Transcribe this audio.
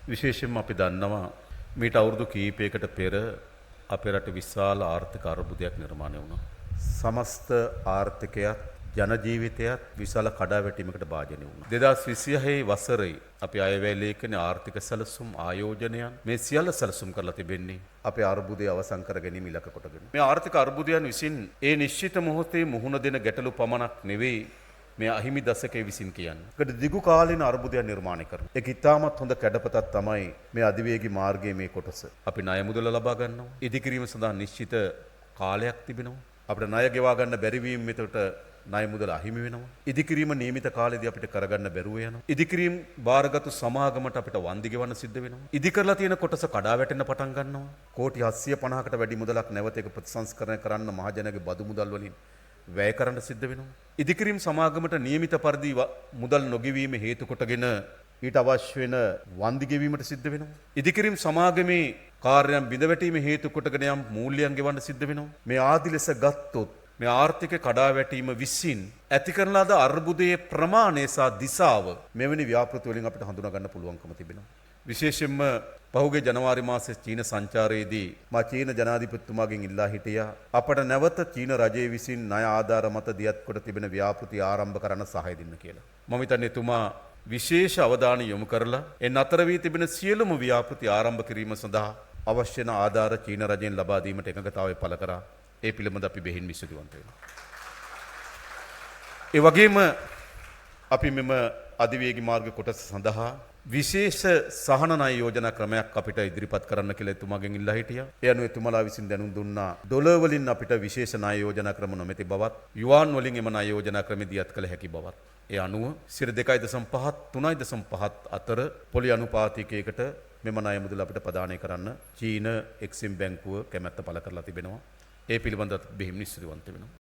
විශේෂයෙන්ම අපි දන්නවා මීට අවුරුදු කීපයකට පෙර අපේ රට විශාල ආර්ථික අර්බුදයක් නිර්මාණය වුණා. සමස්ත ආර්ථිකයත් ජන ජීවිතයත් විශාල කඩාවැටීමකට භාජනය වුණා. 2026 වසරේ අපි අයවැය ලේඛන, ආර්ථික සැලසුම්, ආයෝජනයන් මේ සියල්ල සැලසුම් කරලා තිබෙන්නේ අපේ අර්බුදය අවසන් කර ගැනීම ඉලක්ක කොටගෙන. මේ ආර්ථික අර්බුදයන් විසින් ඒ නිශ්චිත මොහොතේ මුහුණ දෙන ගැටලු පමණක් නෙවෙයි මේ අහිමි දශකයේ විසින් කියන්නේ. ඒකට දිගු කාලීන අර්බුදයක් නිර්මාණය කරනවා. ඒක ඉතාමත් හොඳ කැඩපතක් තමයි මේ අධිවේගී මාර්ගයේ මේ කොටස. අපි ණය මුදල ලබා ගන්නවා. ඉදිකිරීම සඳහා නිශ්චිත කාලයක් තිබෙනවා. අපිට ණය ගෙවා ගන්න බැරි වීම මෙතකොට ණය මුදල අහිමි වෙනවා. ඉදිකිරීම නියමිත කාලෙදී අපිට කරගන්න බැරුව යනවා. ඉදිකිරීම බාරගත්තු සමාගමට අපිට වන්දි ගෙවන්න සිද්ධ වෙනවා. ඉදි කරලා තියෙන කොටස කඩා වැටෙන්න පටන් ගන්නවා. කෝටි 750කට වැඩි මුදලක් නැවත ඒක ප්‍රතිසංස්කරණය කරන්න මහජනගේ බදු මුදල් වලින් වැය කරන්න සිද්ධ වෙනවා. ඉදිකිරීම සමාගමට නියමිත පරිදි මුදල් නොගෙවීම හේතු කොටගෙන ඊට අවශ්‍ය වෙන වන්දි ගෙවීමට සිද්ධ වෙනවා. ඉදිකිරීම සමාගමේ කාර්යයන් බිඳ වැටීම හේතු කොටගෙන යම් මූල්‍යයන් ගෙවන්න සිද්ධ වෙනවා. මේ ආදි ලෙස ගත්තොත් මේ ආර්ථික කඩාවැටීම විසින් ඇති කරන ලද අර්බුදයේ ප්‍රමාණය සහ දිශාව මෙවැනි ව්‍යාපෘති වලින් අපිට හඳුනා ගන්න පුළුවන්කම තිබෙනවා. විශේෂයෙන්ම පහුගිය ජනවාරි මාසයේ චීන සංචාරයේදී මා චීන ජනාධිපතිතුමාගෙන් ඉල්ලා හිටියා අපට නැවත චීන රජය විසින් ණය ආධාර මත දියත් කොට තිබෙන ව්‍යාපෘති ආරම්භ කරන්න සහාය දෙන්න කියලා. මම හිතන්නේ එතුමා විශේෂ අවධානය යොමු කරලා ඒ නතර වී තිබෙන සියලුම ව්‍යාපෘති ආරම්භ කිරීම සඳහා අවශ්‍ය වන ආධාර චීන රජයෙන් ලබා දීමට එකඟතාවය පළ කරා. ඒ පිළිබඳ අපි බෙහෙවින් ස්තුතිවන්ත වෙනවා. ඒ වගේම අපි මෙම අධිවේගී මාර්ග කොටස සඳහා විශේෂ සහන ණය යෝජනා ක්‍රමයක් අපිට ඉදිරිපත් කරන්න කියලා එතුමාගෙන් ඉල්ලා හිටියා. ඒ අනුව එතුමාලා විසින් දැනුම් දුන්නා ඩොලර් වලින් අපිට විශේෂ ණය යෝජනා ක්‍රම නොමැති බවත්, යුවාන් වලින් එම ණය යෝජනා ක්‍රම දියත් කළ හැකි බවත්. ඒ අනුව 2.5 3.5 අතර පොලි අනුපාතිකයකට මෙම ණය මුදල අපිට ප්‍රදානය කරන්න චීන එක්සිම් බැංකුව කැමැත්ත පළ කරලා තිබෙනවා. ඒ පිළිබඳව බෙහෙවින් ස්තුතිවන්ත වෙනවා.